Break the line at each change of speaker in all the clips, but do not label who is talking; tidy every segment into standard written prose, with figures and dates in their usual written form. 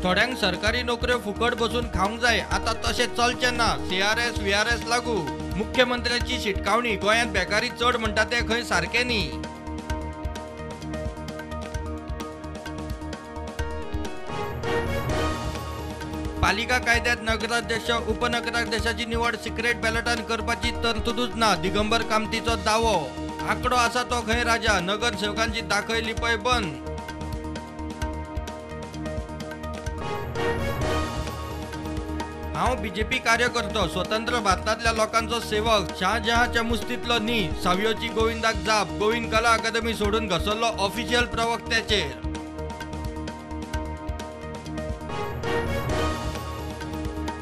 थोड्यांक सरकारी नोकऱ्यो फुकट बसून खावंक जाय, आतां तशें चलचें ना. सीआरएस व्हीआरएस लागू. मुख्यमंत्र्याची शिटकावणी, गोंयांत बेकारी चड म्हणटा तें खंय सारकें न्ही. पालिका कायद्यात नगराध्यक्ष उपनगराध्यक्षाची निवड सिक्रेट बॅलटान करपाची तरतुदूच ना, दिगंबर कामतीचो दावो. आंकडो आसा तो खंय राजा, नगरसेवकांची दाखय लिपय बंद. हांव बीजेपी कार्यकर्तो, स्वतंत्र भारतांतल्या लोकांचो सेवक, शाहजहांच्या मुस्तींतलो न्ही, सावियोची गोविंदाक जाप. गोविंद कला अकादमी सोडून घसरलो ऑफिशियल प्रवक्त्याचेर.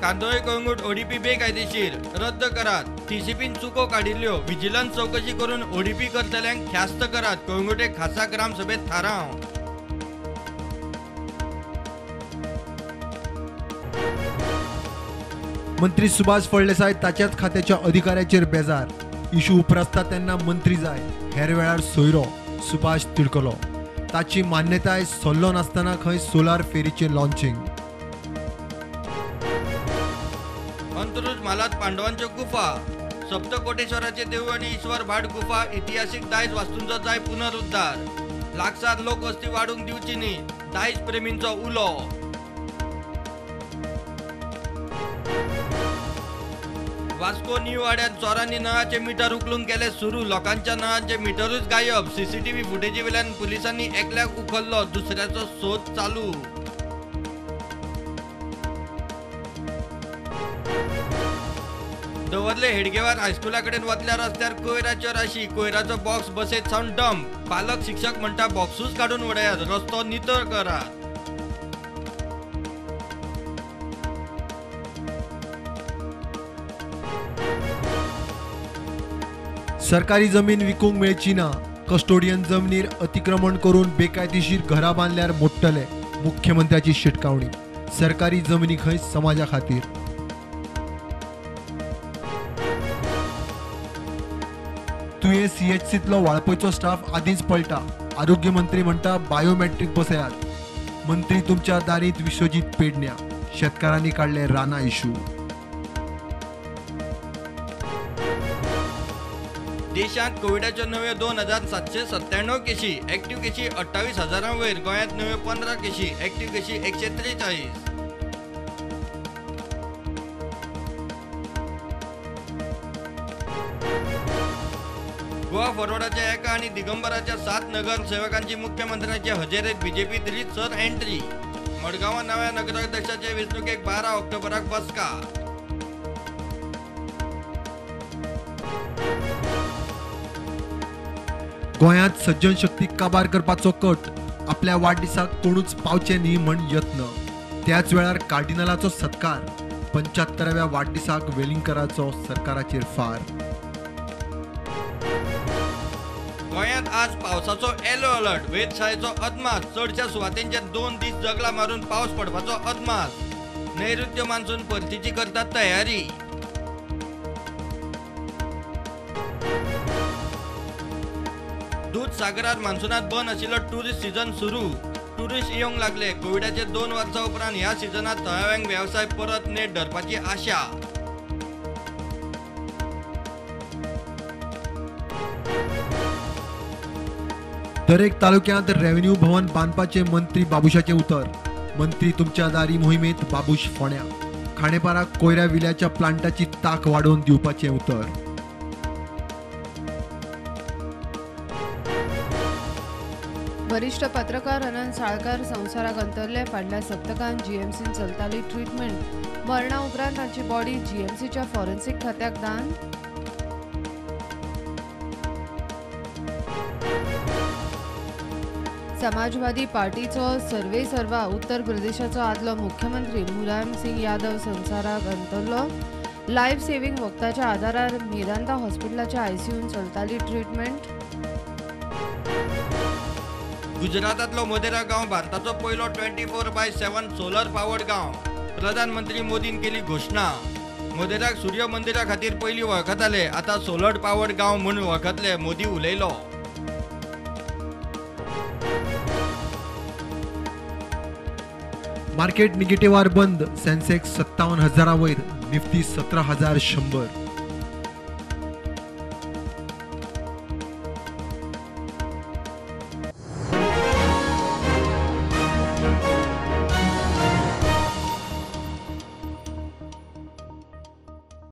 कांदोळे कळंगूट ओडीपी बेकायदेशीर रद्द करात, टीसीपीन चुको काडिल्ल्यो, विजिलन्स चवकशी करून ओडीपी करतल्यांक ख्यास्त करात, कळंगूटे खासा ग्रामसभेत थाराव.
मंत्री सुभाष फळदेसाय ताच्याच खात्याच्या अधिकाऱ्याचेर बेजार. इशू उप्रासता तेन्ना मंत्री जाय, हेर वेळार सोयरो. सुभाष तिडकलो. ताची मान्यताय सल्लो नासतना खंय सोलार फेरीचें लॉन्चिंग.
अंत्रुज म्हालांत पांडवांच्यो गुफा, सप्तकोटेश्वराचे देवूळ आनी ईश्वर भाट गुफा इतिहासीक दायज वास्तूंचो जाय पुनरुद्धार. लागसार लोकवस्ती वाडूंक दिवची न्ही, दायज प्रेमींचो उलो. वास्को न्यू वाड्यात चोरांनी नळाचे मिटर उखलूंक केले सुरू, लोकांच्या नळांचे मिटरूच गायब. सीसीटीव्ही फुटेजी वेल्यान पुलिसांनी एकल्याक उखल्लो, दुसऱ्याचो सोद चालू. दवर्ले हेडगेवार हायस्कुला कडेन वतल्या रस्त्यार कोयराच्यो राशी, कोयराचो बॉक्स बसेत सावन डंप. पालक शिक्षक म्हणटा बॉक्सूच काडून उडयात, रस्तो नितळ करात.
सरकारी जमीन विकूंक मेळची ना, कस्टोडियन जमनीर अतिक्रमण करून बेकायदेशीर घरां बांदल्यार मोडटले, मुख्यमंत्र्याची शिटकावणी. सरकारी जमनी खंय समाजा खातीर. तुयें सीएचसींतलो वाळपयचो स्टाफ आदींच पळटा, आरोग्य मंत्री म्हणटा बायोमॅट्रीक बसयात. मंत्री तुमच्या दारींत विश्वजीत पेडण्या. शेतकारांनी काडले राना इशू.
देशांत कोविडाच्यो नव्यो 2797 केशी, एक्टिव्ह केशी 28,000 वयर. गोंयांत नव्यो 15 केशी, एक्टिव्ह केशी 143. गोवा फॉरवर्डाच्या एका आनी दिगंबराच्या 7 नगरसेवकांची मुख्यमंत्र्यांचे हजेरेत बीजेपीत रीतसर एंट्री. मडगांवां नव्या नगराध्यक्षाचे वेंचणुकेक 12 ऑक्टोबराक बसका.
गोंयांत सज्जन शक्ती काबार करपाचो कट, आपल्या वाडदिसाक कोणूच पावचे न्ही म्हण यत्न. त्याच वेळार कार्डिनलाचो सत्कार, 75व्या वाडदिसाक वेलिंगकराचो सरकाराचेर फार.
गोंयांत आज पावसाचो येलो अलर्ट, वेधशाळेचो अदमास. चडशा सुवातेंचेर 2 दीस जगला मारून पावस पडपाचो अदमास. नैऋत्य मान्सून परतीची करतात तयारी. दूधसागरात मान्सूनात बंद आशिल्लो टुरिस्ट सीझन सुरू. टुरिस्ट येवंक लागले. कोविडाचे 2 वर्सां उपरांत ह्या सिजनात थळाव्यांक वेवसाय परत नेट धरपाची आशा.
दरेक तालुक्यांत रेव्हेन्यू भवन बांदपाचें मंत्री बाबुशाचें उतर. मंत्री तुमच्या दारी मोहिमेंत बाबूश फोंड्या. खांडेपाराक कोयऱ्या विल्याच्या प्लांटाची ताक वाडोवन दिवपाचें उतर.
वरिष्ठ पत्रकार अनंत साळकार संवसाराक अंतरले. फाटल्या सप्तकांत जीएमसीन चलताली ट्रिटमेंट. मरणा उपरांत तांची बॉडी जीएमसीच्या फॉरेन्सिक खात्याक दान. समाजवादी पार्टीचो सर्वेसर्वा उत्तर प्रदेशाचो आदलो मुख्यमंत्री मुलायम सिंग यादव संवसाराक अंतरलो. लायफ सेव्हिंग वखदाच्या आदारार मेदांता हॉस्पिटलाच्या आयसीयून चलताली ट्रिटमेंट.
गुजरातांतलो मोधेरा गांव भारताचो पयलो 24/7 सोलर पावर्ड गांव. प्रधानमंत्री मोदीन केली घोशणा. मोधेराक सूर्य मंदिरा खातीर पयलीं वळखताले, आतां सोलर पावर्ड गांव म्हूण वळखतले, मोदी उलयलो.
मार्केट निगेटिव्हार बंद. सेन्सेक्स 57,000 वयर, निफ्टी 17,100.